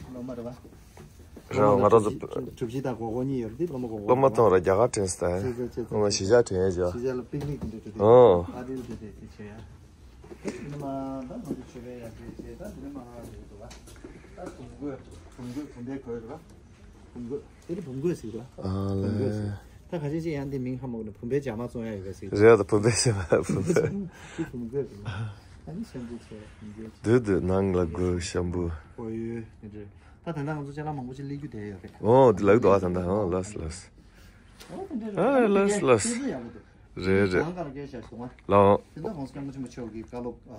སློབ་མ་རེད་བ། རེད་བ་ང་རང་ཚོ། གྲུབ་ཆེན་དང་གོ་གོ་གཉིས་ཡོད་རེད། འདི་སློབ་མ་གོ་གོ། སློབ་མ་དང་ར་རྒྱ་གར་དྲན་སྟངས། ཆེ་ཆེ་ཆེ་ཆེ། ང་གཞིས་ཆགས་དྲན་ཡ་ཅག་གཞིས་ཆགས་ལ་པིག་ནིག་འདྲ་འགྲོ་དུས། ཨོ། ཨ་རིལ་དེ་དེ་དེ་བྱས་ཡ། དེ་ནི་མ་ད་ང་ཚོ་ཆོས་པའི་ཡ་དེ་བྱས་ད་དེ་ནི་མ་ང་རེད་འདུག་བ། ད་བུམ་རྒོད་བུམ་རྒོད་བུམ་པའི་གོས་རེད་བ། བུམ་རྒོད་དེ་ནི་བུམ་རྒོད་ཟེར་བ། ཨ་བུམ་རྒོད་ཟེར། ལས། ད་ཁ་ཤས་ཅིག་ཡང་དེ་མིང་ཧ་མ་གོ་ནས་བུམ་པའི་ཇ་མ་བཙོང་ཡ་ཡོད་པ་ཟེར། རེད་ད་བུམ་པའི་ཇ་མ་བུམ་པའི། དེ་བུམ་རྒོད་རེད། ཨ་ནི་ཤམ་བུ་བྱས་བུམ་རྒོད་བྱས། དུད་དུད་ནང་ལ་དགོས་ཤམ་བུ། ཨོ་ཡོད་ནི་རེད། ད་ད་ལྟ་ང་ཚོ་ཅ་ལག་མང་པོ་ཅིག་སླེབས་རྒྱུ་དེ་ཡོད་རེད། ཨོ་དེ་ལགས་འདུག་ཨ་ད་ད་ཨོ་ལགས་ལགས། ཨོ་དེ་འདྲ་ཨ་ལགས་ལགས། ལྟོས་ཚོད་ཡག་པོ་འདུག་རེད་རེད། གང་གང་སྐད་ཆ་བྱུང་བ། ལགས། དེ་འདྲ་ཧོན་སྐྱབས་མགོན་ཆེན་པོ་མཆོག་གི་བཀའ་སློབ་ཨ་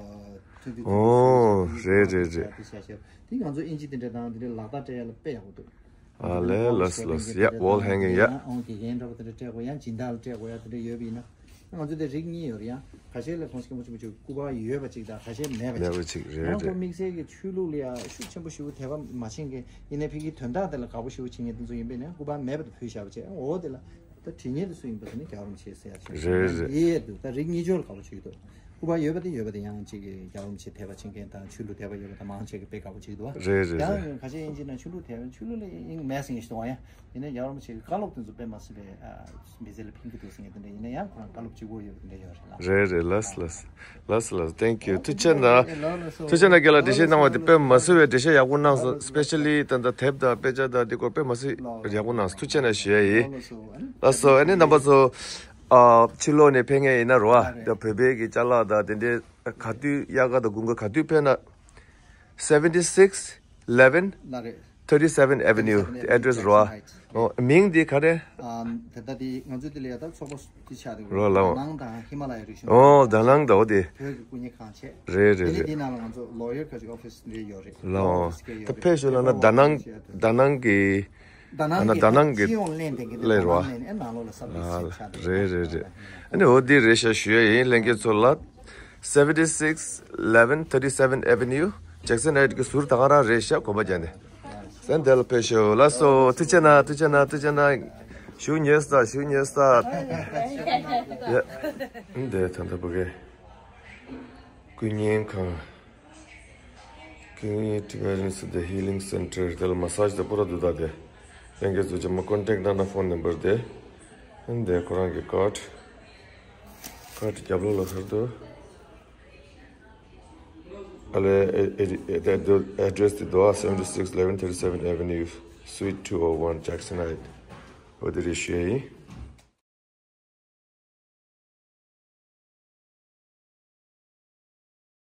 ཐུགས་འདུན་ཨོ་རེད་རེད་རེད། དེ་ཤ་ཤ་དེ་ང་ཚོ་ཨིན་ཇི་དེ་འདྲ་དང་དེ་འདྲ་ལག་རྟགས་སྤྲད་ཡ་ལ་དཔེ་ཡག་པོ་འདུག་ཨ་ལས་ལགས་ལགས། ཡ་wall hanging ཡ། ཨོ་དགེ་རྒན་འདྲ་པོ་དེ་འདྲ་སྤྲད་དགོས་ཡ། སྦྱིན་བདག་ལ་སྤྲད་དགོས་ཡ་དེ་འདྲ་ཡོད་པ་ཡིན་ན། ང་ཚོ་དེ་རིགས་གཉིས་ཡོད་རེད་ཡ། ཁ་ཤས་ལ་ཧོན་སྐྱབས་མགོན་ཆེན་པོ་མཆོག་སྐུ་པར་ཡོད་པ་ཅིག་དང་ཁ་ཤས་མེད་པ་ཅིག་མེད་པ་ཅིག་རེད་ཡང་ཁོ་རེད། དམིགས་བསལ་གྱི་ཆོས་ལུགས་ལ་ཡ་ཤུགས་ཆེན་པོ་ཞེ་པོ་དད་པ་མ་བྱེད་མཁན་ཡིན་ནའི་ཕ་གིའི་དོན་དག་དེ་ལ་དགའ་པོ་ཞེ་པོ་བྱེད་མཁན་དེ་ཚོ་ཡིན་པས་ན་སྐུ་པར་མེད་པ་དེ་ཕུལ་བཞག་པ་བྱས་འོ་དེ་ལ་ད་དྲི་ཉེ་དེ་སུ་ཡིན་པ་དེ་ནི་རྒྱལ་བ་རིན་པོ་ཆེ་ཟེར་ཡ་ཆེ་རེད་རེད། ཡེ་ཡེ་འདུག་ད་རིགས་གཉིས་ཆོས་ལ་དགའ་པོ་བྱེད་ཀྱི་འདུག་སྐུ་པར་ཡོད་པ་དེ་ཡོད་པ་དེ་ཡང་ཅིག་རྒྱལ་བ་རིན་པོ་ཆེ་དད་པ་བྱེད་མཁན་དང་ཆོས་ལུགས་དད་པ་ཡོད་པ་དང་མང་ཆེ་གི་དཔེ་དགའ་པོ་བྱེད་ཀྱི་འདུག་བ། རེད་རེད་རེད། ཡང་ཁ་ཤས་ཡིན་གྱི་ན་ཆོས་ལུགས་དད་པ་ཆོས་ལུགས་ལ་ཡིན་མེད་ཟེར་མཁན་ཞིག་འདུག་བ་ཡ། ཡིན་ན་ཡང་རིན་པོ་ཆེ་གི་བཀའ་སློབ་དེ་ཚོ་དཔེ་མ་སྲིད་པའི་ཨ་མི་ཚེ་ལ་ཕན་གྱི་འདུག་ཟེར་མཁན་དེ་འདྲ་ཡིན་ན་ཡང་ཁོ་རང་བཀའ་སློབ་གཅིག་པོ་ཡོད་པ་དེ་འདྲ་ཡོད་རེད་ལ། རེད་རེད། ལགས་ལགས། ལགས་ལགས། Thank you. ཐུགས་རྗེ་གནང་། ཐུགས་རྗེ་གནང་། རྒན་ལགས་འགྲེལ་བཤད་གནང་བ་དེ་དཔེ་མ་སྲིད་པའི་འགྲེལ་བཤད་ཡག་པོ་གནང་སོང་། Especially ད་ལྟ་དེབ་དང་དཔེ་ཆ་དང་དེ་སྐོར་དཔེ་མ་སྲིད་ཡག་པོ་གནང་སོང་། ཐུགས་རྗེ་གནང་ཞུ་ཡ་ཡིན། ལགས་སོ། ཨ་ནི་རྣམ་པ་ཚོ་ཨ་ཕྱི་ལོགས་ནས་ཕེབས་མཁན་ཡིན་ན་རོ་ཨ་ད་བོད་པའི་གི་ཅ་ལག་དང་དེ་འདྲའི་ག་དུས་དབྱར་ཁ་དང་དགུན་ཁ་ག་དུས་ཕེབས་ན། Seventy six eleven ལ་རེད། Thirty seven Avenue དེ་address རོ་ཨ། ཨོ་མིང་དེ་ག་རེ། ཨམ་དེ་ལྟ་དེ་ང་ཚོ་དེ་ལ་ཡ་ད་ཚོགས་པ་དེ་ཆགས་དེ་རོ་ལ་ཨོ། དཱ་ནང་དང་ཧི་མ་ལ་ཡའི་རི་གཞུང་ཨོ་དཱ་ནང་ད་ཨོ་དེ། བོད་ཀྱི་སྐུ་ཉིད་ཁང་བྱས། རེད་རེད་དེ་ནས་རེད། དེ་ནང་ལ་ང་ཚོ་lawyer ག་ཅིག་office རེ་ཡོད་རེད། ལ་ཨོ་office ག་ད་ཡོད་ཕེབས་ཞུ་ལ་ན་དཱ་ནང་དཱ་ནང་གི་དཱ་ནང་གི་ད་ནང་གི་དཱ་ནང་གི་སྤྱི་ཡོངས་ལེན་དེ་གི་ལས་རོ་ཨ། ནང་ལོགས་ལ་service ཆགས་དེ་རེད་རེད་རེད། ཨ་ནི་ཨོ་དེ་རེད་ཤག་ཞུ་ཡ་ཡིན་ལྷན་རྒྱས་ཚོ་ལ། Seventy six eleven thirty seven Avenue, Jackson Heights གི་ཟུར་ད་ག་རང་རེད་ཤག་དགོན་པ་རྒྱག་ནས། སེམས་དེ་ལ་ཕེབས་ཤོག་ལགས་སོ། ཐུགས་རྗེ་གནང་། ཐུགས་རྗེ་གནང་། ཐུགས་རྗེ་གནང་། ཞུ་ཉེས་ས། ཞུ་ཉེས་ས། ཡ། འདི་ད་ལྟ་བུ་གེ། ཀུན་ཉན་ཁང་། ཀུན་ཉན་Tibetan Siddha Healing Center དེ་ལ་massage དང་པོ་ར་འདུག་ད་དེ། ལྷན་རྒྱས་ཚོ་ཅང་མ་contact གནང་ན་phone number དེ། འདི་ཁོ་རང་གི་card། card རྒྱབ་ལོགས་ལ་ཁར་འདུག་ཨ་ལས་ཨེ་ཨེ་ཨེ་ཨེ་address དེ་འདུག་ཨ། Seventy six eleven thirty seven Avenue, Suite two oh one, Jackson Heights འོ་དེ་རེད་ཞུ་ཡ་ཡིན།